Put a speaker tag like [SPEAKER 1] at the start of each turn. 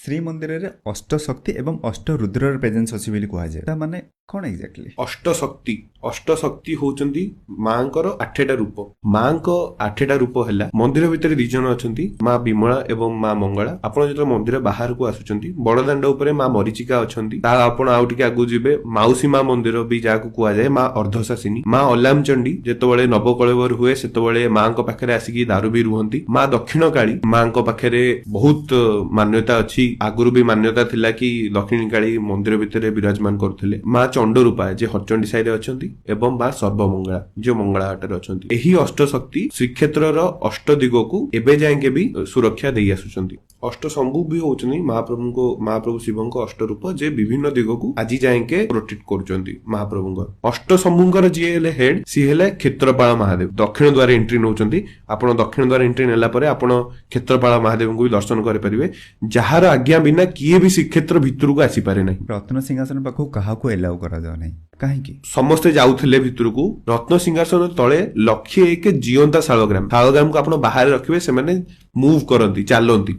[SPEAKER 1] ଶ୍ରୀମନ୍ଦିରରେ ଅଷ୍ଟଶକ୍ତି ଏବଂ ଅଷ୍ଟରୁଦ୍ରର ପ୍ରେଜେନ୍ସ ଅଛି ବୋଲି କୁହାଯାଏ। ତା ମାନେ କ'ଣ ଏକ୍ଜାକ୍ଟଲି?
[SPEAKER 2] ଅଷ୍ଟଶକ୍ତି, ଅଷ୍ଟଶକ୍ତି ହଉଛନ୍ତି ମାଙ୍କର 8ଟା ରୂପ। ମାଙ୍କ 8ଟା ରୂପ ହେଲା, ମନ୍ଦିର ଭିତରେ 2 ଜଣ ଅଛନ୍ତି, ମା ବିମଳା ଏବଂ ମା ମଙ୍ଗଳା। ଆପଣ ଯେତେବେଳେ ମନ୍ଦିର ବାହାରକୁ ଆସୁଛନ୍ତି, ବଡଦାଣ୍ଡ ଉପରେ ମା ମରିଚିକା ଅଛନ୍ତି। ତା ଆପଣ ଆଉ ଟିକେ ଆଗକୁ ଯିବେ, ମାଉସୀ ମା ମନ୍ଦିର ବି ଯାହାକୁ କୁହାଯାଏ, ମା ଅର୍ଦ୍ଧଶାସିନୀ, ମା ଅଲାମଚଣ୍ଡୀ। ଯେତେବେଳେ ନବକଳେବର ହୁଏ ସେତେବେଳେ ମାଙ୍କ ପାଖରେ ଆସିକି ଦାରୁ ବି ରୁହନ୍ତି। ମା ଦକ୍ଷିଣ କାଳୀ, ମାଙ୍କ ପାଖରେ ବହୁତ ମାନ୍ୟତା ଅଛି। ଆଗରୁ ବି ମାନ୍ୟତା ଥିଲା କି ଦକ୍ଷିଣ କାଳୀ ମନ୍ଦିର ଭିତରେ ବିରାଜମାନ କରୁଥିଲେ। ମା ଚଣ୍ଡରୂପା ଯେ ହରଚଣ୍ଡୀ ସାହିରେ ଅଛନ୍ତି ଏବଂ ମା ସର୍ବମଙ୍ଗଳା ଯେ ମଙ୍ଗଳା ହାଟରେ ଅଛନ୍ତି। ଏହି ଅଷ୍ଟଶକ୍ତି ଶ୍ରୀକ୍ଷେତ୍ରର ଅଷ୍ଟ ଦିଗକୁ ଏବେ ଯାଏଁକେ ବି ସୁରକ୍ଷା ଦେଇ ଆସୁଛନ୍ତି। ଅଷ୍ଟଶମ୍ଭୁ ବି ହଉଛନ୍ତି ମହାପ୍ରଭୁ ଶିବଙ୍କ ଅଷ୍ଟ ରୂପ, ଯେ ବିଭିନ୍ନ ଦିଗକୁ ଆଜି ଯାଏଁକେ ପ୍ରୋଟେକ୍ଟ କରୁଛନ୍ତି ମହାପ୍ରଭୁଙ୍କର। ଅଷ୍ଟଶମ୍ଭୁଙ୍କର ଯିଏ ହେଲେ ହେଡ୍, ସିଏ ହେଲେ କ୍ଷେତ୍ରପାଳ ମହାଦେବ। ଦକ୍ଷିଣ ଦ୍ୱାର ଏଣ୍ଟ୍ରି ନଉଛନ୍ତି ଆପଣ। ଦକ୍ଷିଣ ଦ୍ୱାର ଏଣ୍ଟ୍ରି ନେଲା ପରେ ଆପଣ କ୍ଷେତ୍ରପାଳ ମହାଦେବଙ୍କୁ ବି ଦର୍ଶନ କରିପାରିବେ, ଯାହାର ଆଜ୍ଞା ବିନା କିଏ ବି ଶ୍ରୀକ୍ଷେତ୍ର ଭିତରକୁ ଆସିପାରେ ନାହିଁ।
[SPEAKER 1] ରତ୍ନ ସିଂହାସନ ପାଖକୁ କାହାକୁ ଏଲାଉ କରାଯାଉ ନାହିଁ, କାହିଁକି?
[SPEAKER 2] ସମସ୍ତେ ଯାଉଥିଲେ ଭିତରକୁ। ରତ୍ନ ସିଂହାସନ ତଳେ 1,01,000 ଜିଅନ୍ତା ଶାଳଗ୍ରାମ। ଶାଳଗ୍ରାମକୁ ଆପଣ ବାହାରେ ରଖିବେ, ସେମାନେ ମୁଭ୍ କରନ୍ତି, ଚାଲନ୍ତି।